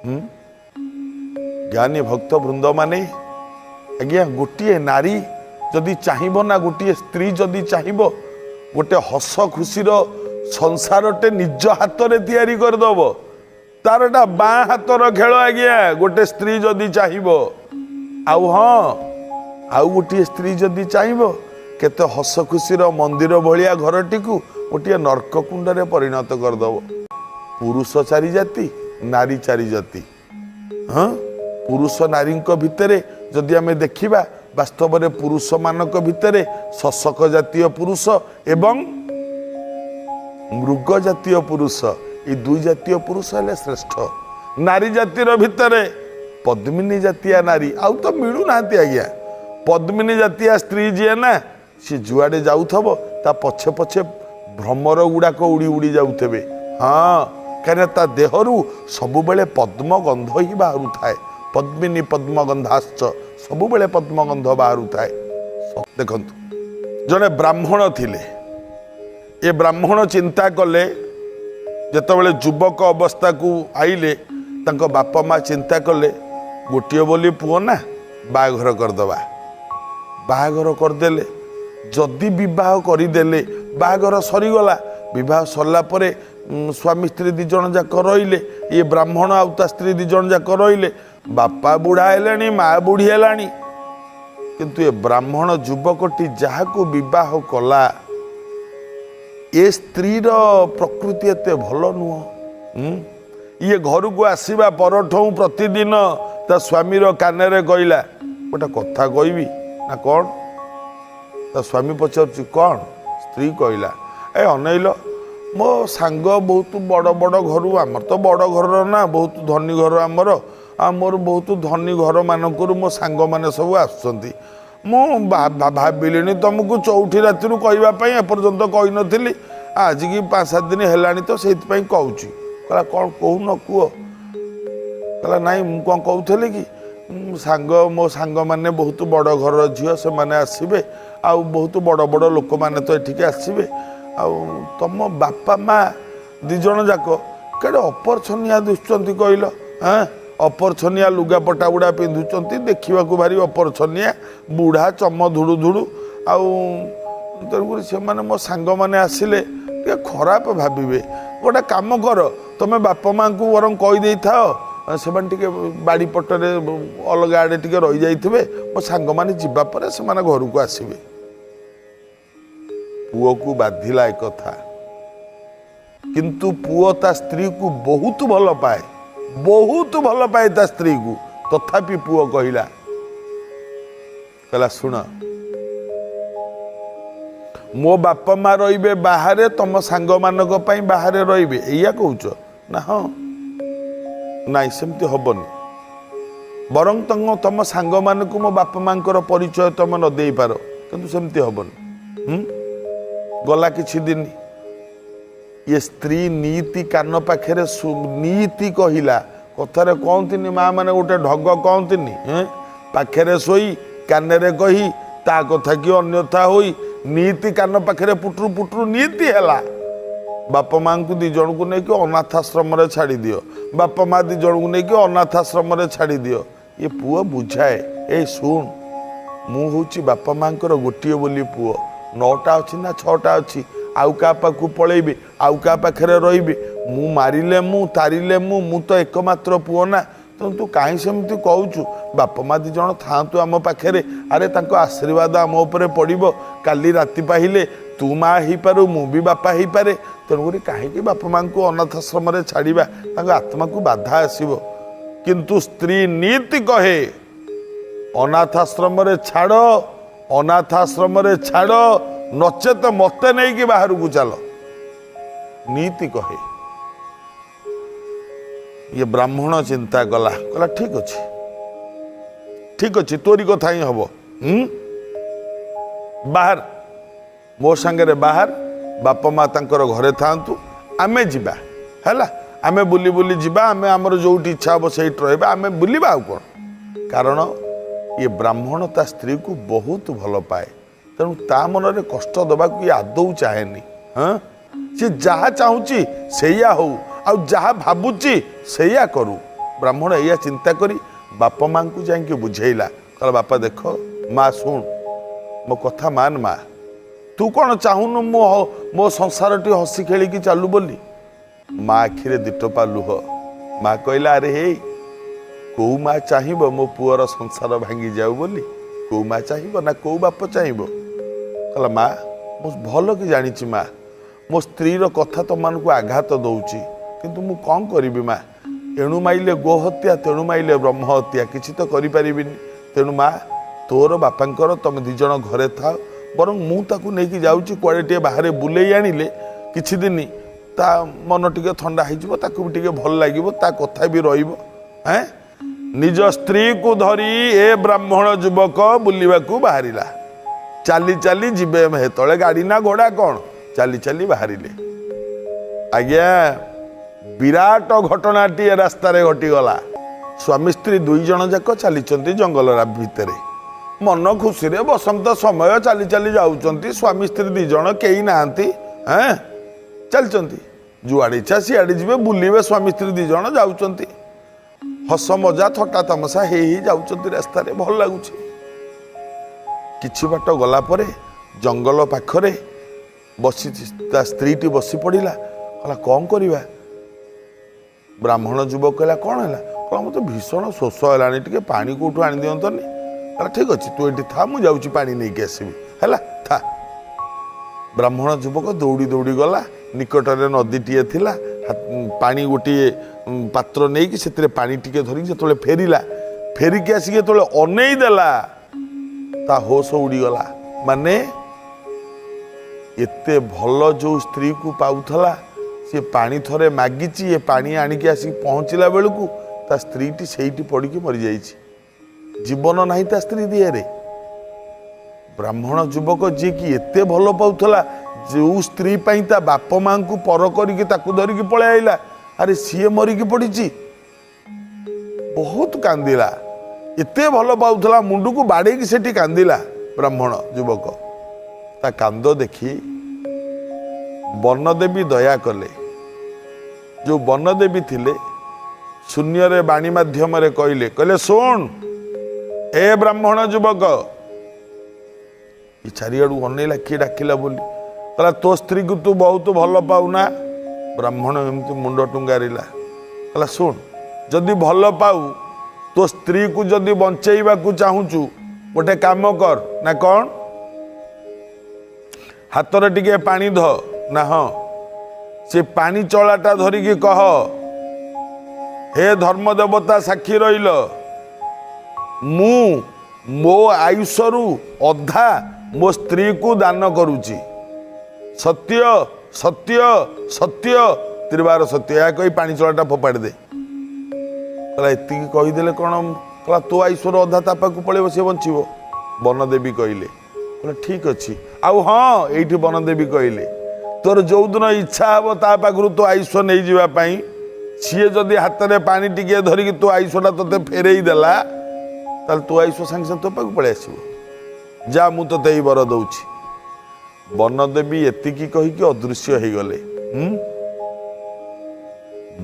ଜ୍ଞାନୀ ଭକ୍ତ ବୃନ୍ଦମାନେ, ଆଜ୍ଞା ଗୋଟିଏ ନାରୀ ଯଦି ଚାହିଁବ ନା, ଗୋଟିଏ ସ୍ତ୍ରୀ ଯଦି ଚାହିଁବ ଗୋଟେ ହସ ଖୁସିର ସଂସାରଟେ ନିଜ ହାତରେ ତିଆରି କରିଦେବ, ତାର ଏଟା ବାଁ ହାତର ଖେଳ ଆଜ୍ଞା। ଗୋଟେ ସ୍ତ୍ରୀ ଯଦି ଚାହିଁବ, ଆଉ ହଁ ଆଉ ଗୋଟିଏ ସ୍ତ୍ରୀ ଯଦି ଚାହିଁବ କେତେ ହସ ଖୁସିର ମନ୍ଦିର ଭଳିଆ ଘରଟିକୁ ଗୋଟିଏ ନର୍କ କୁଣ୍ଡରେ ପରିଣତ କରିଦେବ। ପୁରୁଷ ଚାରି ଜାତି, ନାରୀ ଚାରି ଜାତି। ହଁ, ପୁରୁଷ ନାରୀଙ୍କ ଭିତରେ ଯଦି ଆମେ ଦେଖିବା, ବାସ୍ତବରେ ପୁରୁଷମାନଙ୍କ ଭିତରେ ଶଶକ ଜାତୀୟ ପୁରୁଷ ଏବଂ ମୃଗ ଜାତୀୟ ପୁରୁଷ, ଏଇ ଦୁଇ ଜାତୀୟ ପୁରୁଷ ହେଲେ ଶ୍ରେଷ୍ଠ। ନାରୀ ଜାତିର ଭିତରେ ପଦ୍ମିନୀ ଜାତୀୟ ନାରୀ ଆଉ ତ ମିଳୁନାହାନ୍ତି ଆଜ୍ଞା। ପଦ୍ମିନୀ ଜାତୀୟ ସ୍ତ୍ରୀ ଯିଏ ନା, ସିଏ ଯୁଆଡ଼େ ଯାଉଥିବ ତା ପଛେ ପଛେ ଭ୍ରମର ଗୁଡ଼ାକ ଉଡ଼ି ଉଡ଼ି ଯାଉଥିବେ। ହଁ, କାହିଁକିନା ତା ଦେହରୁ ସବୁବେଳେ ପଦ୍ମଗନ୍ଧ ହିଁ ବାହାରୁଥାଏ। ପଦ୍ମିନୀ ପଦ୍ମଗନ୍ଧାଶ୍ଚ, ସବୁବେଳେ ପଦ୍ମଗନ୍ଧ ବାହାରୁଥାଏ। ଦେଖନ୍ତୁ, ଜଣେ ବ୍ରାହ୍ମଣ ଥିଲେ। ଏ ବ୍ରାହ୍ମଣ ଚିନ୍ତା କଲେ, ଯେତେବେଳେ ଯୁବକ ଅବସ୍ଥାକୁ ଆଇଲେ, ତାଙ୍କ ବାପା ମା ଚିନ୍ତା କଲେ ଗୋଟିଏ ବୋଲି ପୁଅ ନା, ବାହାଘର କରିଦେବା। ବାହାଘର କରିଦେଲେ। ଯଦି ବିବାହ କରିଦେଲେ, ବାହାଘର ସରିଗଲା। ବିବାହ ସରିଲା ପରେ ସ୍ୱାମୀ ସ୍ତ୍ରୀ ଦୁଇ ଜଣ ଯାକ ରହିଲେ। ଇଏ ବ୍ରାହ୍ମଣ ଆଉ ତା ସ୍ତ୍ରୀ ଦୁଇ ଜଣ ଯାକ ରହିଲେ। ବାପା ବୁଢ଼ା ହେଲେଣି, ମା ବୁଢ଼ୀ ହେଲାଣି, କିନ୍ତୁ ଏ ବ୍ରାହ୍ମଣ ଯୁବକଟି ଯାହାକୁ ବିବାହ କଲା, ଏ ସ୍ତ୍ରୀର ପ୍ରକୃତି ଏତେ ଭଲ ନୁହଁ। ଇଏ ଘରକୁ ଆସିବା ପରଠଉଁ ପ୍ରତିଦିନ ତା ସ୍ୱାମୀର କାନରେ କହିଲା, ଗୋଟେ କଥା କହିବି ନା କ'ଣ? ତା ସ୍ୱାମୀ ପଚାରୁଛି କ'ଣ? ସ୍ତ୍ରୀ କହିଲା, ଏ ଅନେଇଲ, ମୋ ସାଙ୍ଗ ବହୁତ ବଡ଼ ବଡ଼ ଘରୁ, ଆମର ତ ବଡ଼ ଘରର ନା, ବହୁତ ଧନୀ ଘର ଆମର, ଆଉ ମୋର ବହୁତ ଧନୀ ଘରମାନଙ୍କରୁ ମୋ ସାଙ୍ଗମାନେ ସବୁ ଆସୁଛନ୍ତି। ମୁଁ ଭାବିଲିଣି ତୁମକୁ ଚଉଠି ରାତିରୁ କହିବା ପାଇଁ, ଏପର୍ଯ୍ୟନ୍ତ କହିନଥିଲି, ଆଜିକି 5 7 ଦିନ ହେଲାଣି ତ ସେଇଥିପାଇଁ କହୁଛି। କହିଲା କ'ଣ କହୁନ କୁହ। କହିଲା ନାଇଁ, ମୁଁ କ'ଣ କହୁଥିଲି କି, ସାଙ୍ଗ ମୋ ସାଙ୍ଗମାନେ ବହୁତ ବଡ଼ ଘରର ଝିଅ, ସେମାନେ ଆସିବେ, ଆଉ ବହୁତ ବଡ଼ ବଡ଼ ଲୋକମାନେ ତ ଏଠିକି ଆସିବେ, ଆଉ ତମ ବାପା ମା ଦୁଇ ଜଣ ଯାକ କେଡ଼େ ଅପରଛନିଆ ଦିଶୁଛନ୍ତି କହିଲ? ହଁ, ଅପରଛନିଆ ଲୁଗାପଟା ଗୁଡ଼ା ପିନ୍ଧୁଛନ୍ତି, ଦେଖିବାକୁ ଭାରି ଅପରଛନିଆ, ବୁଢ଼ା ଚମ ଧୁଡ଼ୁ ଧୁଡ଼ୁ, ଆଉ ତେଣୁକରି ସେମାନେ ମୋ ସାଙ୍ଗମାନେ ଆସିଲେ ଟିକେ ଖରାପ ଭାବିବେ। ଗୋଟେ କାମ କର, ତମେ ବାପା ମାଆଙ୍କୁ ବରଂ କହିଦେଇଥାଅ, ସେମାନେ ଟିକେ ବାଡ଼ି ପଟରେ ଅଲଗା ଆଡ଼େ ଟିକେ ରହିଯାଇଥିବେ, ମୋ ସାଙ୍ଗମାନେ ଯିବା ପରେ ସେମାନେ ଘରକୁ ଆସିବେ। ପୁଅକୁ ବାଧିଲା ଏକଥା, କିନ୍ତୁ ପୁଅ ତା ସ୍ତ୍ରୀକୁ ବହୁତ ଭଲ ପାଏ, ବହୁତ ଭଲ ପାଏ ତା ସ୍ତ୍ରୀକୁ। ତଥାପି ପୁଅ କହିଲା, କହିଲା ଶୁଣ, ମୋ ବାପା ମା ରହିବେ ବାହାରେ, ତମ ସାଙ୍ଗମାନଙ୍କ ପାଇଁ ବାହାରେ ରହିବେ, ଏଇଆ କହୁଛ ନା? ହଁ, ନାଇଁ ସେମିତି ହବନି, ବରଂ ତମ ସାଙ୍ଗମାନଙ୍କୁ ମୋ ବାପା ମାଙ୍କର ପରିଚୟ ତମେ ନ ଦେଇପାର, କିନ୍ତୁ ସେମିତି ହବନି। ଗଲା କିଛି ଦିନ, ଇଏ ସ୍ତ୍ରୀ ନୀତି କାନ ପାଖରେ ନୀତି କହିଲା। କଥାରେ କହନ୍ତିନି ମା ମାନେ ଗୋଟେ ଢଗ କହନ୍ତିନି, ପାଖରେ ଶୋଇ କାନରେ କହି ତା କଥା କି ଅନ୍ୟଥା ହୋଇ, ନୀତି କାନ ପାଖରେ ପୁଟରୁ ପୁଟରୁ ନୀତି ହେଲା, ବାପା ମାଆଙ୍କୁ ଦୁଇ ଜଣଙ୍କୁ ନେଇକି ଅନାଥାଶ୍ରମରେ ଛାଡ଼ିଦିଅ, ବାପା ମା ଦୁଇ ଜଣଙ୍କୁ ନେଇକି ଅନାଥାଶ୍ରମରେ ଛାଡ଼ିଦିଅ। ଇଏ ପୁଅ ବୁଝାଏ, ଏ ଶୁଣ, ମୁଁ ହେଉଛି ବାପା ମାଆଙ୍କର ଗୋଟିଏ ବୋଲି ପୁଅ, 9ଟା ଅଛି ନା 6ଟା ଅଛି, ଆଉ କାହା ପାଖକୁ ପଳେଇବି, ଆଉ କାହା ପାଖରେ ରହିବି? ମୁଁ ମାରିଲେ ମୁଁ, ତାରିଲେ ମୁଁ, ମୁଁ ତ ଏକମାତ୍ର ପୁଅ ନା, ତେଣୁ ତୁ କାହିଁ ସେମିତି କହୁଛୁ? ବାପା ମା ଦୁଇ ଜଣ ଥାଆନ୍ତୁ ଆମ ପାଖରେ, ଆରେ ତାଙ୍କ ଆଶୀର୍ବାଦ ଆମ ଉପରେ ପଡ଼ିବ। କାଲି ରାତି ପାହିଲେ ତୁ ମା ହେଇପାରୁ, ମୁଁ ବି ବାପା ହେଇପାରେ, ତେଣୁକରି କାହିଁକି ବାପା ମାଆଙ୍କୁ ଅନାଥାଶ୍ରମରେ ଛାଡ଼ିବା, ତାଙ୍କ ଆତ୍ମାକୁ ବାଧା ଆସିବ। କିନ୍ତୁ ସ୍ତ୍ରୀ ନୀତି କହେ, ଅନାଥାଶ୍ରମରେ ଛାଡ଼, ଅନାଥାଶ୍ରମରେ ଛାଡ଼, ନଚେତ ମତେ ନେଇକି ବାହାରକୁ ଚାଲ, ନୀତି କହେ। ଇଏ ବ୍ରାହ୍ମଣ ଚିନ୍ତା କଲା, କହିଲା ଠିକ ଅଛି, ଠିକ ଅଛି, ତୋରି କଥା ହିଁ ହବ, ବାହାର ମୋ ସାଙ୍ଗରେ ବାହାର, ବାପା ମା ତାଙ୍କର ଘରେ ଥାଆନ୍ତୁ, ଆମେ ଯିବା, ହେଲା, ଆମେ ବୁଲି ବୁଲି ଯିବା, ଆମେ ଆମର ଯେଉଁଠି ଇଚ୍ଛା ହେବ ସେଇଠି ରହିବା, ଆମେ ବୁଲିବା ଆଉ କ'ଣ। କାରଣ ଇଏ ବ୍ରାହ୍ମଣ ତା ସ୍ତ୍ରୀକୁ ବହୁତ ଭଲ ପାଏ, ତେଣୁ ତା ମନରେ କଷ୍ଟ ଦେବାକୁ ଇଏ ଆଦୌ ଚାହେଁନି। ହଁ, ସେ ଯାହା ଚାହୁଁଛି ସେଇଆ ହଉ, ଆଉ ଯାହା ଭାବୁଛି ସେଇଆ କରୁ। ବ୍ରାହ୍ମଣ ଏଇଆ ଚିନ୍ତା କରି ବାପା ମାଆଙ୍କୁ ଯାଇକି ବୁଝେଇଲା। କହିଲା, ବାପା ଦେଖ, ମା ଶୁଣ, ମୋ କଥା ମାନ। ମା, ତୁ କ'ଣ ଚାହୁଁନୁ ମୁଁ ମୋ ସଂସାରଟି ହସି ଖେଳିକି ଚାଲୁ ବୋଲି? ମା ଆଖିରେ ଦିଟୋପା ଲୁହ। ମା କହିଲା, ଆରେ ହେଇ, କୋଉ ମା ଚାହିଁବ ମୋ ପୁଅର ସଂସାର ଭାଙ୍ଗି ଯାଉ ବୋଲି? କୋଉ ମା ଚାହିଁବ ନା କୋଉ ବାପ ଚାହିଁବ? କହିଲା, ମା, ମୁଁ ଭଲ କି ଜାଣିଛି ମା, ମୋ ସ୍ତ୍ରୀର କଥା ତମମାନଙ୍କୁ ଆଘାତ ଦଉଛି, କିନ୍ତୁ ମୁଁ କ'ଣ କରିବି ମା? ଏଣୁ ମାଇଲେ ଗୋ ହତ୍ୟା, ତେଣୁ ମାଇଲେ ବ୍ରହ୍ମ ହତ୍ୟା, କିଛି ତ କରିପାରିବିନି। ତେଣୁ ମା, ତୋର ବାପାଙ୍କର ତମେ ଦୁଇ ଜଣ ଘରେ ଥାଅ, ବରଂ ମୁଁ ତାକୁ ନେଇକି ଯାଉଛି କୁଆଡ଼େ ଟିକେ ବାହାରେ ବୁଲେଇ ଆଣିଲେ କିଛି ଦିନ ତା ମନ ଟିକେ ଥଣ୍ଡା ହେଇଯିବ, ତାକୁ ବି ଟିକେ ଭଲ ଲାଗିବ, ତା କଥା ବି ରହିବ। ହେଁ, ନିଜ ସ୍ତ୍ରୀକୁ ଧରି ଏ ବ୍ରାହ୍ମଣ ଯୁବକ ବୁଲିବାକୁ ବାହାରିଲା। ଚାଲି ଚାଲି ଯିବେ, ହେତେବେଳେ ଗାଡ଼ି ନା ଘୋଡ଼ା କ'ଣ, ଚାଲି ଚାଲି ବାହାରିଲେ। ଆଜ୍ଞା, ବିରାଟ ଘଟଣାଟିଏ ରାସ୍ତାରେ ଘଟିଗଲା। ସ୍ୱାମୀ ସ୍ତ୍ରୀ ଦୁଇ ଜଣ ଯାକ ଚାଲିଛନ୍ତି ଜଙ୍ଗଲ ଭିତରେ, ମନ ଖୁସିରେ, ବସନ୍ତ ସମୟ, ଚାଲି ଚାଲି ଯାଉଛନ୍ତି ସ୍ୱାମୀ ସ୍ତ୍ରୀ ଦୁଇ ଜଣ, କେହି ନାହାନ୍ତି। ହେଁ, ଚାଲିଛନ୍ତି, ଯୁଆଡ଼େ ଇଚ୍ଛା ସିଆଡ଼େ ଯିବେ, ବୁଲିବେ। ସ୍ୱାମୀ ସ୍ତ୍ରୀ ଦୁଇ ଜଣ ଯାଉଛନ୍ତି, ହସ ମଜା ଥଟା ତାମସା ହେଇ ହେଇ ଯାଉଛନ୍ତି ରାସ୍ତାରେ, ଭଲ ଲାଗୁଛି। କିଛି ବାଟ ଗଲା ପରେ ଜଙ୍ଗଲ ପାଖରେ ବସି ତା ସ୍ତ୍ରୀଟି ବସି ପଡ଼ିଲା। କହିଲା, କ'ଣ କରିବା? ବ୍ରାହ୍ମଣ ଯୁବକ କହିଲା, କ'ଣ ହେଲା? କହିଲା, ମୋତେ ଭୀଷଣ ଶୋଷ ହେଲାଣି, ଟିକେ ପାଣି କେଉଁଠୁ ଆଣିଦିଅନ୍ତନି। କହିଲା, ଠିକ୍ ଅଛି, ତୁ ଏଠି ଥା, ମୁଁ ଯାଉଛି ପାଣି ନେଇକି ଆସିବି। ହେଲା, ଥା। ବ୍ରାହ୍ମଣ ଯୁବକ ଦୌଡ଼ି ଦୌଡ଼ି ଗଲା। ନିକଟରେ ନଦୀଟିଏ ଥିଲା। ପାଣି ଗୋଟିଏ ପାତ୍ର ନେଇକି ସେଥିରେ ପାଣି ଟିକେ ଧରିକି ଯେତେବେଳେ ଫେରିଲା, ଫେରିକି ଆସିକି ଯେତେବେଳେ ଅନେଇ ଦେଲା, ତା ହୋସ ଉଡ଼ିଗଲା। ମାନେ ଏତେ ଭଲ ଯେଉଁ ସ୍ତ୍ରୀକୁ ପାଉଥିଲା, ସିଏ ପାଣି ଥରେ ମାଗିଛି, ଏ ପାଣି ଆଣିକି ଆସିକି ପହଞ୍ଚିଲା ବେଳକୁ ତା ସ୍ତ୍ରୀଟି ସେଇଠି ପଡ଼ିକି ମରିଯାଇଛି, ଜୀବନ ନାହିଁ ତା ସ୍ତ୍ରୀ ଦିହରେ। ବ୍ରାହ୍ମଣ ଯୁବକ ଯିଏକି ଏତେ ଭଲ ପାଉଥିଲା, ଯେଉଁ ସ୍ତ୍ରୀ ପାଇଁ ତା ବାପ ମାଙ୍କୁ ପର କରିକି ତାକୁ ଧରିକି ପଳେଇ ଆଇଲା, ଆରେ ସିଏ ମରିକି ପଡ଼ିଛି। ବହୁତ କାନ୍ଦିଲା, ଏତେ ଭଲ ପାଉଥିଲା, ମୁଣ୍ଡକୁ ବାଡ଼େଇକି ସେଠି କାନ୍ଦିଲା ବ୍ରାହ୍ମଣ ଯୁବକ। ତା କାନ୍ଦ ଦେଖି ବନଦେବୀ ଦୟା କଲେ। ଯେଉଁ ବନଦେବୀ ଥିଲେ, ଶୂନ୍ୟରେ ବାଣୀ ମାଧ୍ୟମରେ କହିଲେ, କହିଲେ, ଶୁଣ ଏ ବ୍ରାହ୍ମଣ ଯୁବକ। ଏ ଚାରିଆଡ଼ୁ ଅନେଇଲା କିଏ ଡାକିଲା ବୋଲି। କହିଲା, ତୋ ସ୍ତ୍ରୀକୁ ତୁ ବହୁତ ଭଲ ପାଉନା? ବ୍ରାହ୍ମଣ ଏମିତି ମୁଣ୍ଡ ଟୁଙ୍ଗାରିଲା। କହିଲା, ଶୁଣ, ଯଦି ଭଲ ପାଉ, ତୋ ସ୍ତ୍ରୀକୁ ଯଦି ବଞ୍ଚେଇବାକୁ ଚାହୁଁଛୁ, ଗୋଟେ କାମ କର। ନା କ'ଣ? ହାତରେ ଟିକେ ପାଣି ଧ। ନା ହଁ। ସେ ପାଣି ଚଳାଟା ଧରିକି କହ, ହେ ଧର୍ମ ଦେବତା ସାକ୍ଷୀ ରହିଲ, ମୁଁ ମୋ ଆୟୁଷରୁ ଅଧା ମୋ ସ୍ତ୍ରୀକୁ ଦାନ କରୁଛି। ସତ୍ୟ ସତ୍ୟ ସତ୍ୟ, ତ୍ରିବାର ସତ୍ୟ। ଏହା କହି ପାଣି ଚଳାଟା ଫୋପାଡ଼ି ଦେ। କହିଲା, ଏତିକି କହିଦେଲେ କ'ଣ? କହିଲା, ତୋ ଆୟୁଷର ଅଧା ତା ପାଖକୁ ପଳେଇବ, ସେ ବଞ୍ଚିବ। ବନଦେବୀ କହିଲେ। କହିଲା, ଠିକ୍ ଅଛି। ଆଉ ହଁ, ଏଇଠି ବନଦେବୀ କହିଲେ, ତୋର ଯେଉଁଦିନ ଇଚ୍ଛା ହେବ ତା ପାଖରୁ ତୋ ଆୟୁଷ ନେଇଯିବା ପାଇଁ, ସିଏ ଯଦି ହାତରେ ପାଣି ଟିକିଏ ଧରିକି ତୋ ଆୟୁଷଟା ତୋତେ ଫେରେଇ ଦେଲା, ତାହେଲେ ତୋ ଆୟୁଷ ସାଙ୍ଗେ ସାଙ୍ଗେ ତୋ ପାଖକୁ ପଳେଇ ଆସିବ। ଯା, ମୁଁ ତୋତେ ଏଇ ବର ଦଉଛି। ବନଦେବୀ ଏତିକି କହିକି ଅଦୃଶ୍ୟ ହେଇଗଲେ।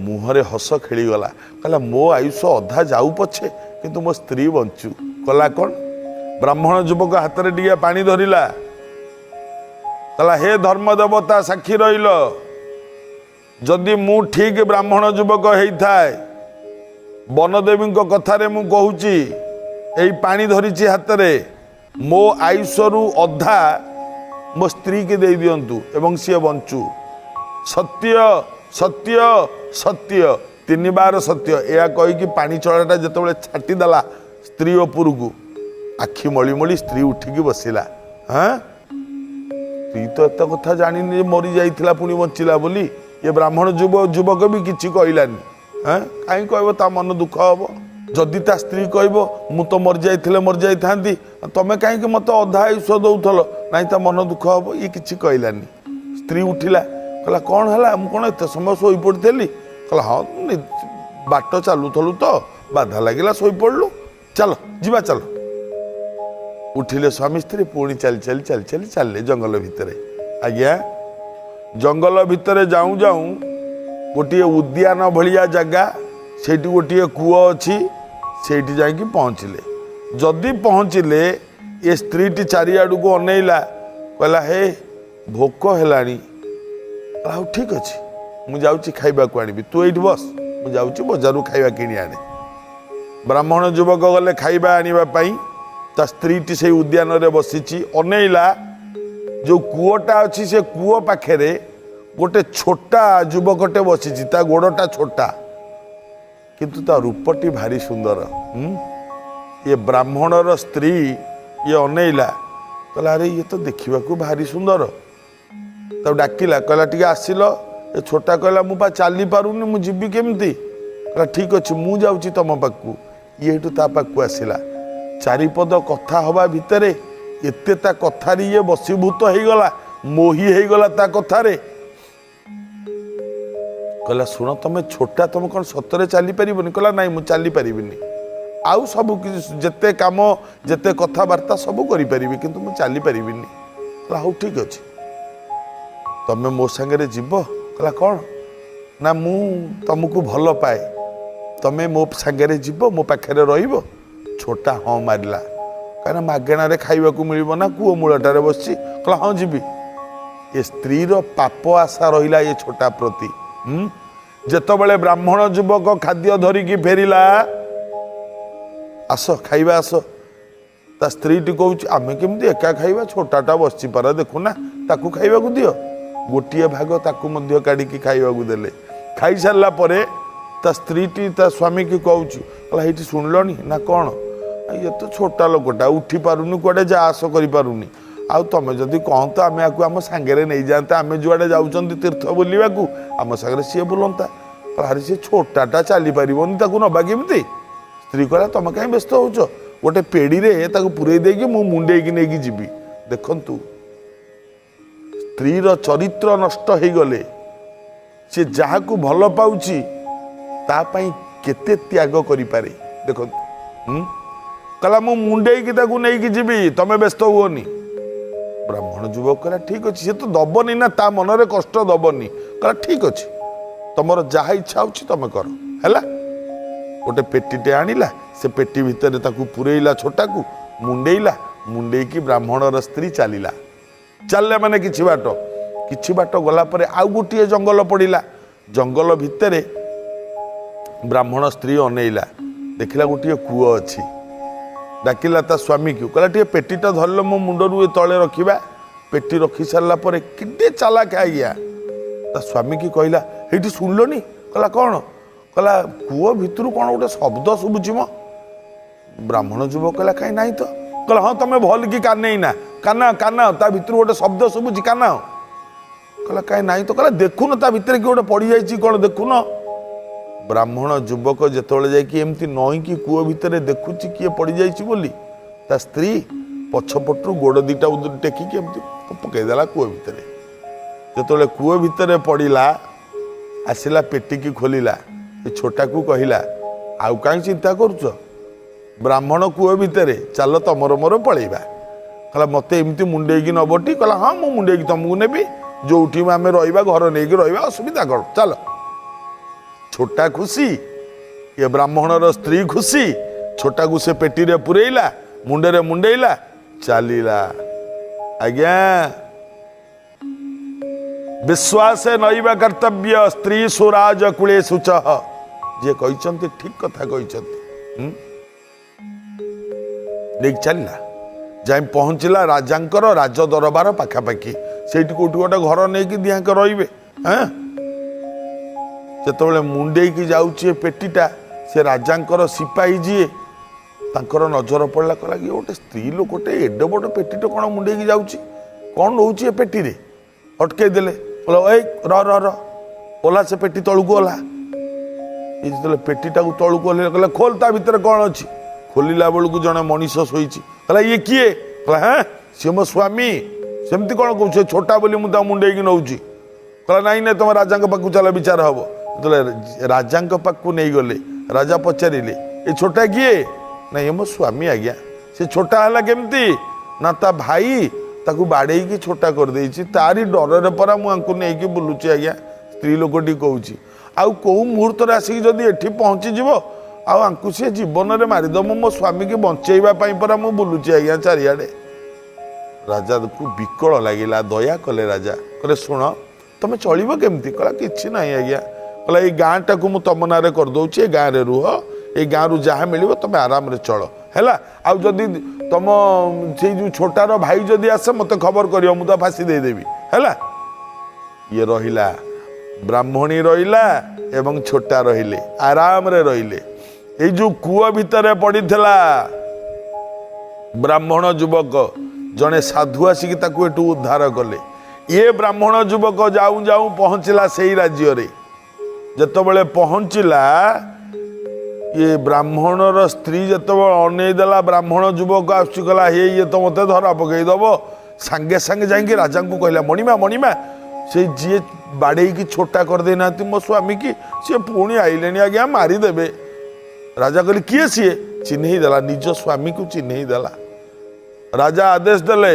ମୁହଁରେ ହସ ଖେଳିଗଲା। କହିଲା, ମୋ ଆୟୁଷ ଅଧା ଯାଉ ପଛେ, କିନ୍ତୁ ମୋ ସ୍ତ୍ରୀ ବଞ୍ଚୁ। କଲା କ'ଣ? ବ୍ରାହ୍ମଣ ଯୁବକ ହାତରେ ଟିକେ ପାଣି ଧରିଲା। କହିଲା, ହେ ଧର୍ମ ଦେବତା ସାକ୍ଷୀ ରହିଲ, ଯଦି ମୁଁ ଠିକ ବ୍ରାହ୍ମଣ ଯୁବକ ହେଇଥାଏ, ବନଦେବୀଙ୍କ କଥାରେ ମୁଁ କହୁଛି, ଏଇ ପାଣି ଧରିଛି ହାତରେ, ମୋ ଆୟୁଷରୁ ଅଧା ମୋ ସ୍ତ୍ରୀକି ଦେଇ ଦିଅନ୍ତୁ ଏବଂ ସିଏ ବଞ୍ଚୁ। ସତ୍ୟ ସତ୍ୟ ସତ୍ୟ, ତିନିବାର ସତ୍ୟ। ଏହା କହିକି ପାଣି ଚଳାଟା ଯେତେବେଳେ ଛାଟିଦେଲା ସ୍ତ୍ରୀ ଉପରକୁ, ଆଖି ମଳି ମଳି ସ୍ତ୍ରୀ ଉଠିକି ବସିଲା। ହଁ, ସ୍ତ୍ରୀ ତ ଏତେ କଥା ଜାଣିନି ଯେ ମରି ଯାଇଥିଲା ପୁଣି ବଞ୍ଚିଲା ବୋଲି। ଏ ବ୍ରାହ୍ମଣ ଯୁବକ ବି କିଛି କହିଲାନି। ହଁ, କାହିଁ କହିବ, ତା ମନ ଦୁଃଖ ହବ। ଯଦି ତା ସ୍ତ୍ରୀ କହିବ, ମୁଁ ତ ମରିଯାଇଥିଲେ ମରିଯାଇଥାନ୍ତି, ତମେ କାହିଁକି ମୋତେ ଅଧା ଆୟୁଷ ଦଉଥିଲ? ନାଇଁ, ତା ମନ ଦୁଃଖ ହବ। ଇଏ କିଛି କହିଲାନି। ସ୍ତ୍ରୀ ଉଠିଲା, କହିଲା, କ'ଣ ହେଲା? ମୁଁ କ'ଣ ଏତେ ସମୟ ଶୋଇପଡ଼ିଥିଲି? କହିଲା, ହଁ, ବାଟ ଚାଲୁଥିଲୁ ତ ବାଧା ଲାଗିଲା, ଶୋଇପଡ଼ିଲୁ। ଚାଲ ଯିବା, ଚାଲ। ଉଠିଲେ ସ୍ୱାମୀ ସ୍ତ୍ରୀ, ପୁଣି ଚାଲି ଚାଲି ଚାଲି ଚାଲି ଚାଲିଲେ ଜଙ୍ଗଲ ଭିତରେ। ଆଜ୍ଞା, ଜଙ୍ଗଲ ଭିତରେ ଯାଉଁ ଯାଉଁ ଗୋଟିଏ ଉଦ୍ୟାନ ଭଳିଆ ଜାଗା, ସେଇଠି ଗୋଟିଏ କୂଅ ଅଛି, ସେଇଠି ଯାଇକି ପହଞ୍ଚିଲେ। ଯଦି ପହଞ୍ଚିଲେ, ଏ ସ୍ତ୍ରୀଟି ଚାରିଆଡ଼କୁ ଅନେଇଲା, କହିଲା ହେ ଭୋକ ହେଲାଣି। ହଉ ଠିକ୍ ଅଛି, ମୁଁ ଯାଉଛି ଖାଇବାକୁ ଆଣିବି, ତୁ ଏଇଠି ବସ, ମୁଁ ଯାଉଛି ବଜାରରୁ ଖାଇବା କିଣି ଆଣେ। ବ୍ରାହ୍ମଣ ଯୁବକ ଗଲେ ଖାଇବା ଆଣିବା ପାଇଁ। ତା ସ୍ତ୍ରୀଟି ସେଇ ଉଦ୍ୟାନରେ ବସିଛି, ଅନେଇଲା ଯେଉଁ କୂଅଟା ଅଛି, ସେ କୂଅ ପାଖରେ ଗୋଟେ ଛୋଟା ଯୁବକଟେ ବସିଛି। ତା ଗୋଡ଼ଟା ଛୋଟା, କିନ୍ତୁ ତା ରୂପଟି ଭାରି ସୁନ୍ଦର। ଇଏ ବ୍ରାହ୍ମଣର ସ୍ତ୍ରୀ ଇଏ ଅନେଇଲା, କହିଲା ଆରେ ଇଏ ତ ଦେଖିବାକୁ ଭାରି ସୁନ୍ଦର। ତାକୁ ଡାକିଲା, କହିଲା ଟିକେ ଆସିଲ। ଏ ଛୋଟା କହିଲା ମୁଁ ପା ଚାଲିପାରୁନି, ମୁଁ ଯିବି କେମିତି? କହିଲା ଠିକ୍ ଅଛି, ମୁଁ ଯାଉଛି ତମ ପାଖକୁ। ଇଏ ଏଠୁ ତା ପାଖକୁ ଆସିଲା। ଚାରିପଦ କଥା ହେବା ଭିତରେ ଏତେ ତା କଥାରେ ଇଏ ବଶୀଭୂତ ହେଇଗଲା, ମୋହି ହେଇଗଲା ତା କଥାରେ। କହିଲା ଶୁଣ, ତମେ ଛୋଟା, ତମେ କ'ଣ ସତରେ ଚାଲିପାରିବନି? କହିଲା ନାଇଁ, ମୁଁ ଚାଲିପାରିବିନି, ଆଉ ସବୁ କିଛି ଯେତେ କାମ ଯେତେ କଥାବାର୍ତ୍ତା ସବୁ କରିପାରିବି, କିନ୍ତୁ ମୁଁ ଚାଲିପାରିବିନି। କହିଲା ହଉ ଠିକ୍ ଅଛି, ତମେ ମୋ ସାଙ୍ଗରେ ଯିବ? କହିଲା କ'ଣ? ନା ମୁଁ ତମକୁ ଭଲ ପାଏ, ତମେ ମୋ ସାଙ୍ଗରେ ଯିବ, ମୋ ପାଖରେ ରହିବ? ଛୋଟା ହଁ ମାରିଲା, କାହିଁକିନା ମାଗଣାରେ ଖାଇବାକୁ ମିଳିବ ନା, କୂଅ ମୂଳଟାରେ ବସିଛି। କହିଲା ହଁ ଯିବି। ଏ ସ୍ତ୍ରୀର ପାପ ଆଶା ରହିଲା ଏ ଛୋଟା ପ୍ରତି। ଯେତେବେଳେ ବ୍ରାହ୍ମଣ ଯୁବକ ଖାଦ୍ୟ ଧରିକି ଫେରିଲା, ଆସ ଖାଇବା ଆସ, ତା ସ୍ତ୍ରୀଟି କହୁଛି ଆମେ କେମିତି ଏକା ଖାଇବା, ଛୋଟାଟା ବସିଛି ପରା ଦେଖୁନା, ତାକୁ ଖାଇବାକୁ ଦିଅ। ଗୋଟିଏ ଭାଗ ତାକୁ ମଧ୍ୟ କାଢ଼ିକି ଖାଇବାକୁ ଦେଲେ। ଖାଇସାରିଲା ପରେ ତା ସ୍ତ୍ରୀଟି ତା ସ୍ୱାମୀକି କହୁଛି, କହିଲା ଏଇଠି ଶୁଣିଲଣି ନା କ'ଣ, ଇଏ ତ ଛୋଟା ଲୋକଟା, ଉଠି ପାରୁନି, କୁଆଡ଼େ ଯା ଆସ କରିପାରୁନି, ଆଉ ତମେ ଯଦି କହନ୍ତ ଆମେ ଆକୁ ଆମ ସାଙ୍ଗରେ ନେଇଯାଆନ୍ତେ, ଆମେ ଯୁଆଡ଼େ ଯାଉଛନ୍ତି ତୀର୍ଥ ବୁଲିବାକୁ ଆମ ସାଙ୍ଗରେ ସିଏ ବୁଲନ୍ତା। ଆରେ ସିଏ ଛୋଟାଟା ଚାଲିପାରିବନି, ତାକୁ ନେବା କେମିତି? ସ୍ତ୍ରୀ କହିଲା ତମେ କାହିଁ ବ୍ୟସ୍ତ ହେଉଛ, ଗୋଟେ ପେଡ଼ିରେ ତାକୁ ପୂରେଇ ଦେଇକି ମୁଁ ମୁଣ୍ଡେଇକି ନେଇକି ଯିବି। ଦେଖନ୍ତୁ, ସ୍ତ୍ରୀର ଚରିତ୍ର ନଷ୍ଟ ହେଇଗଲେ ସେ ଯାହାକୁ ଭଲ ପାଉଛି ତା ପାଇଁ କେତେ ତ୍ୟାଗ କରିପାରେ। ଦେଖନ୍ତୁ, କହିଲା ମୁଁ ମୁଣ୍ଡେଇକି ତାକୁ ନେଇକି ଯିବି, ତମେ ବ୍ୟସ୍ତ ହୁଅନି। ବ୍ରାହ୍ମଣ ଯୁବକ କହିଲା ଠିକ୍ ଅଛି, ସେ ତ ଦବନି ନା, ତା ମନରେ କଷ୍ଟ ଦବନି। କହିଲା ଠିକ୍ ଅଛି, ତମର ଯାହା ଇଚ୍ଛା ହେଉଛି ତମେ କର। ହେଲା, ଗୋଟେ ପେଟିଟେ ଆଣିଲା, ସେ ପେଟି ଭିତରେ ତାକୁ ପୂରେଇଲା, ଛୋଟାକୁ ମୁଣ୍ଡେଇଲା, ମୁଣ୍ଡେଇକି ବ୍ରାହ୍ମଣର ସ୍ତ୍ରୀ ଚାଲିଲା। ଚାଲିଲା ମାନେ କିଛି ବାଟ, କିଛି ବାଟ ଗଲା ପରେ ଆଉ ଗୋଟିଏ ଜଙ୍ଗଲ ପଡ଼ିଲା। ଜଙ୍ଗଲ ଭିତରେ ବ୍ରାହ୍ମଣ ସ୍ତ୍ରୀ ଅନେଇଲା, ଦେଖିଲା ଗୋଟିଏ କୂଅ ଅଛି। ଡାକିଲା ତା ସ୍ୱାମୀକୁ, କହିଲା ଟିକେ ପେଟିଟା ଧରିଲ ମୋ ମୁଣ୍ଡରୁ ଏ ତଳେ ରଖିବା। ପେଟି ରଖି ସାରିଲା ପରେ କେତେ ଚାଲାକ ଆଜ୍ଞା, ତା ସ୍ୱାମୀକି କହିଲା ଏଇଠି ଶୁଣିଲନି? କହିଲା କ'ଣ? କହିଲା କୂଅ ଭିତରୁ କ'ଣ ଗୋଟେ ଶବ୍ଦ ଶୁଭୁଛି ମ। ବ୍ରାହ୍ମଣ ଯୁବକ କହିଲା କାହିଁ ନାହିଁ ତ। କହିଲା ହଁ ତମେ ଭଲ କି କାନେଇନା, କାନା କାନା, ତା ଭିତରୁ ଗୋଟେ ଶବ୍ଦ ଶୁଭୁଛି, କାନା। କହିଲା କାହିଁ ନାହିଁ ତ। କହିଲା ଦେଖୁନ ତା ଭିତରେ କିଏ ଗୋଟେ ପଡ଼ିଯାଇଛି କ'ଣ ଦେଖୁନ। ବ୍ରାହ୍ମଣ ଯୁବକ ଯେତେବେଳେ ଯାଇକି ଏମିତି ନଇଁକି କୂଅ ଭିତରେ ଦେଖୁଛି କିଏ ପଡ଼ିଯାଇଛି ବୋଲି, ତା ସ୍ତ୍ରୀ ପଛପଟରୁ ଗୋଡ଼ ଦୁଇଟା ଟେକିକି ଏମିତି ପକେଇଦେଲା କୂଅ ଭିତରେ। ଯେତେବେଳେ କୂଅ ଭିତରେ ପଡ଼ିଲା, ଆସିଲା ପେଟିକି ଖୋଲିଲା, ଏ ଛୋଟାକୁ କହିଲା ଆଉ କାହିଁ ଚିନ୍ତା କରୁଛ, ବ୍ରାହ୍ମଣ କୂଅ ଭିତରେ, ଚାଲ ତମର ମୋର ପଳେଇବା। କହିଲା ମୋତେ ଏମିତି ମୁଣ୍ଡେଇକି ନବଟି? କହିଲା ହଁ ମୁଁ ମୁଣ୍ଡେଇକି ତମକୁ ନେବି, ଯୋଉଠି ଆମେ ରହିବା ଘର ନେଇକି ରହିବା, ଅସୁବିଧା କ'ଣ, ଚାଲ। ଛୋଟା ଖୁସି, ଏ ବ୍ରାହ୍ମଣର ସ୍ତ୍ରୀ ଖୁସି। ଛୋଟାକୁ ସେ ପେଟିରେ ପୂରେଇଲା, ମୁଣ୍ଡରେ ମୁଣ୍ଡେଇଲା, ଚାଲିଲା। ଆଜ୍ଞା, ବିଶ୍ୱାସେ ନୈବ କର୍ତ୍ତବ୍ୟ ସ୍ତ୍ରୀ ସୁରାଜ କୂଳେ ଶୁଚଃ, ଯିଏ କହିଛନ୍ତି ଠିକ କଥା କହିଛନ୍ତି। ନେଇକି ଚାଲିଲା, ଯାଇ ପହଞ୍ଚିଲା ରାଜାଙ୍କର ରାଜ ଦରବାର ପାଖାପାଖି। ସେଇଠି କୋଉଠି ଗୋଟେ ଘର ନେଇକି ଦିହାଙ୍କ ରହିବେ। ହଁ, ଯେତେବେଳେ ମୁଣ୍ଡେଇକି ଯାଉଛି ଏ ପେଟିଟା, ସେ ରାଜାଙ୍କର ସିପାହୀ ଯିଏ, ତାଙ୍କର ନଜର ପଡ଼ିଲା। କହିଲା କି ଗୋଟେ ସ୍ତ୍ରୀ ଲୋକଟେ ଏଡ଼େ ବଡ଼ ପେଟିଟେ କ'ଣ ମୁଣ୍ଡେଇକି ଯାଉଛି, କ'ଣ ନେଉଛି ଏ ପେଟିରେ? ଅଟକେଇ ଦେଲେ। କହିଲା ଏଇ ର ର ର, ଓହ୍ଲା, ସେ ପେଟି ତଳକୁ ଓହ୍ଲା। ଏ ଯେତେବେଳେ ପେଟିଟାକୁ ତଳକୁ ଓହ୍ଲେଇଲା, କହିଲା ଖୋଲ, ତା ଭିତରେ କ'ଣ ଅଛି? ଖୋଲିଲା ବେଳକୁ ଜଣେ ମଣିଷ ଶୋଇଛି। କହିଲା ଇଏ କିଏ? କହିଲା ହଁ ସିଏ ମୋ ସ୍ୱାମୀ। ସେମିତି କ'ଣ କହୁଛ, ଛୋଟା ବୋଲି ମୁଁ ତାକୁ ମୁଣ୍ଡେଇକି ନେଉଛି। କହିଲା ନାଇଁ ନାଇଁ, ତମ ରାଜାଙ୍କ ପାଖକୁ ଚାଲ, ବିଚାର ହବ। ଯେତେବେଳେ ରାଜାଙ୍କ ପାଖକୁ ନେଇଗଲେ, ରାଜା ପଚାରିଲେ ଏ ଛୋଟା କିଏ? ନା ଇଏ ମୋ ସ୍ୱାମୀ ଆଜ୍ଞା। ସେ ଛୋଟା ହେଲା କେମିତି? ନା ତା ଭାଇ ତାକୁ ବାଡ଼େଇକି ଛୋଟା କରିଦେଇଛି, ତାରି ଡରରେ ପରା ମୁଁ ଆଙ୍କୁ ନେଇକି ବୁଲୁଛି ଆଜ୍ଞା। ସ୍ତ୍ରୀ ଲୋକଟି କହୁଛି, ଆଉ କେଉଁ ମୁହୂର୍ତ୍ତରେ ଆସିକି ଯଦି ଏଠି ପହଞ୍ଚିଯିବ ଆଉ ଆଙ୍କୁ ସିଏ ଜୀବନରେ ମାରିଦେବ। ମୋ ସ୍ୱାମୀକି ବଞ୍ଚେଇବା ପାଇଁ ପରା ମୁଁ ବୁଲୁଛି ଆଜ୍ଞା ଚାରିଆଡ଼େ। ରାଜାକୁ ବିକଳ ଲାଗିଲା, ଦୟା କଲେ ରାଜା। କହିଲେ ଶୁଣ, ତମେ ଚଳିବ କେମିତି? କହିଲା କିଛି ନାହିଁ ଆଜ୍ଞା। କହିଲା ଏଇ ଗାଁଟାକୁ ମୁଁ ତମ ନାଁରେ କରିଦେଉଛି, ଏ ଗାଁରେ ରୁହ, ଏଇ ଗାଁରୁ ଯାହା ମିଳିବ ତମେ ଆରାମରେ ଚଳ, ହେଲା। ଆଉ ଯଦି ତମ ସେଇ ଯେଉଁ ଛୋଟାର ଭାଇ ଯଦି ଆସେ ମୋତେ ଖବର କରିବ, ମୁଁ ତା ଫାଶୀ ଦେଇଦେବି, ହେଲା। ଇଏ ରହିଲା, ବ୍ରାହ୍ମଣୀ ରହିଲା ଏବଂ ଛୋଟା ରହିଲେ, ଆରାମରେ ରହିଲେ। ଏଇ ଯେଉଁ କୂଅ ଭିତରେ ପଡ଼ିଥିଲା ବ୍ରାହ୍ମଣ ଯୁବକ, ଜଣେ ସାଧୁ ଆସିକି ତାକୁ ଏଠୁ ଉଦ୍ଧାର କଲେ। ଇଏ ବ୍ରାହ୍ମଣ ଯୁବକ ଯାଉଁ ଯାଉଁ ପହଞ୍ଚିଲା ସେଇ ରାଜ୍ୟରେ। ଯେତେବେଳେ ପହଞ୍ଚିଲା, ଇଏ ବ୍ରାହ୍ମଣର ସ୍ତ୍ରୀ ଯେତେବେଳେ ଅନେଇ ଦେଲା ବ୍ରାହ୍ମଣ ଯୁବକ ଆସୁଛି, କହିଲା ହେ ଇଏ ତ ମୋତେ ଧରା ପକେଇଦବ। ସାଙ୍ଗେ ସାଙ୍ଗେ ଯାଇକି ରାଜାଙ୍କୁ କହିଲା, ମଣିମା ମଣିମା, ସେ ଯିଏ ବାଡ଼େଇକି ଛୋଟା କରିଦେଇନାହାନ୍ତି ମୋ ସ୍ୱାମୀକି, ସିଏ ପୁଣି ଆଇଲେଣି ଆଜ୍ଞା, ମାରିଦେବେ। ରାଜା କହିଲେ କିଏ ସିଏ? ଚିହ୍ନେଇ ଦେଲା, ନିଜ ସ୍ୱାମୀକୁ ଚିହ୍ନେଇ ଦେଲା। ରାଜା ଆଦେଶ ଦେଲେ,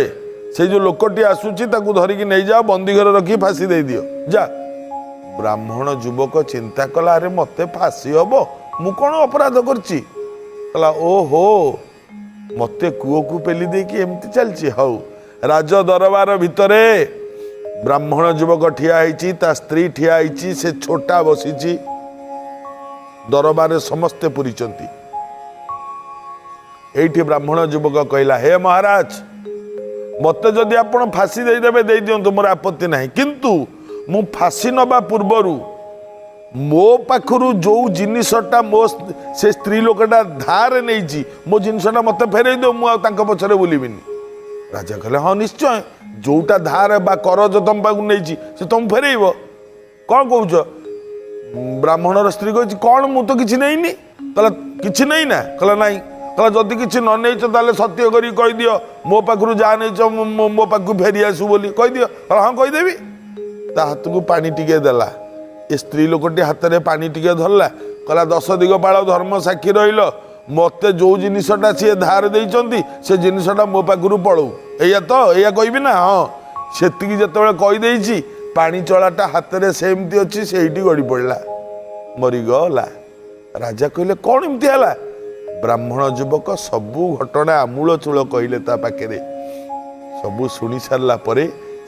ସେଇ ଯେଉଁ ଲୋକଟି ଆସୁଛି ତାକୁ ଧରିକି ନେଇଯାଅ, ବନ୍ଦୀ ଘରେ ରଖି ଫାଶୀ ଦେଇଦିଅ, ଯା। ବ୍ରାହ୍ମଣ ଯୁବକ ଚିନ୍ତା କଲା, ଆରେ ମୋତେ ଫାଶୀ ହବ, ମୁଁ କ'ଣ ଅପରାଧ କରିଛି? କହିଲା ଓହୋ, ମୋତେ କୂଅକୁ ପେଲି ଦେଇକି ଏମିତି ଚାଲିଛି। ହଉ। ରାଜ ଦରବାର ଭିତରେ ବ୍ରାହ୍ମଣ ଯୁବକ ଠିଆ ହେଇଛି, ତା ସ୍ତ୍ରୀ ଠିଆ ହେଇଛି, ସେ ଛୋଟା ବସିଛି, ଦରବାରରେ ସମସ୍ତେ ପୁରିଛନ୍ତି। ଏଇଠି ବ୍ରାହ୍ମଣ ଯୁବକ କହିଲା, ହେ ମହାରାଜ, ମୋତେ ଯଦି ଆପଣ ଫାଶୀ ଦେଇଦେବେ ଦେଇଦିଅନ୍ତୁ, ମୋର ଆପତ୍ତି ନାହିଁ, କିନ୍ତୁ ମୁଁ ଫାଶୀ ନେବା ପୂର୍ବରୁ ମୋ ପାଖରୁ ଯେଉଁ ଜିନିଷଟା ମୋ ସେ ସ୍ତ୍ରୀ ଲୋକଟା ଧାରେ ନେଇଛି, ମୋ ଜିନିଷଟା ମୋତେ ଫେରେଇ ଦିଅ, ମୁଁ ଆଉ ତାଙ୍କ ପଛରେ ବୁଲିବିନି। ରାଜା କହିଲେ ହଁ ନିଶ୍ଚୟ, ଯେଉଁଟା ଧାର ବା କରଜ ତମ ପାଖକୁ ନେଇଛି ସେ ତମକୁ ଫେରେଇବ। କ'ଣ କହୁଛ? ବ୍ରାହ୍ମଣର ସ୍ତ୍ରୀ କହିଛି କ'ଣ, ମୁଁ ତ କିଛି ନେଇନି। କହିଲା କିଛି ନେଇନା? କହିଲା ନାଇଁ। କହିଲା ଯଦି କିଛି ନ ନେଇଛ ତାହେଲେ ସତ୍ୟ କରିକି କହିଦିଅ, ମୋ ପାଖରୁ ଯାହା ନେଇଛ ମୋ ପାଖକୁ ଫେରି ଆସୁ ବୋଲି କହିଦିଅ। କହିଲା ହଁ କହିଦେବି। ତା ହାତକୁ ପାଣି ଟିକେ ଦେଲା, ଏ ସ୍ତ୍ରୀ ଲୋକଟି ହାତରେ ପାଣି ଟିକେ ଧରିଲା, କହିଲା ଦଶ ଦିଗପାଳ ଧର୍ମ ସାକ୍ଷୀ ରହିଲ, ମୋତେ ଯେଉଁ ଜିନିଷଟା ସିଏ ଧାର ଦେଇଛନ୍ତି ସେ ଜିନିଷଟା ମୋ ପାଖରୁ ପଳଉ, ଏଇଆ ତ, ଏଇଆ କହିବି ନା? ହଁ। ସେତିକି ଯେତେବେଳେ କହିଦେଇଛି, ପାଣି ଚଳାଟା ହାତରେ ସେମିତି ଅଛି, ସେଇଠି ଗଡ଼ି ପଡ଼ିଲା, ମରିଗଲା। ରାଜା କହିଲେ କ'ଣ ଏମିତି ହେଲା? ବ୍ରାହ୍ମଣ ଯୁବକ ସବୁ ଘଟଣା ଆମୂଳଚୂଳ କହିଲେ ତା ପାଖରେ। ସବୁ ଶୁଣି ସାରିଲା ପରେ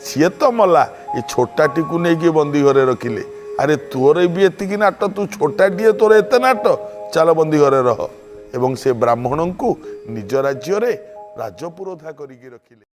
ସିଏ ତ ମଲା, ଏ ଛୋଟାଟିକୁ ନେଇକି ବନ୍ଦୀ ଘରେ ରଖିଲେ। ଆରେ ତୋର ବି ଏତିକି ନାଟ, ତୁ ଛୋଟାଟିଏ, ତୋର ଏତେ ନାଟ, ଚାଲ ବନ୍ଦୀ ଘରେ ରହ। ଏବଂ ସେ ବ୍ରାହ୍ମଣଙ୍କୁ ନିଜ ରାଜ୍ୟରେ ରାଜପୁରୋଧା କରିକି ରଖିଲେ।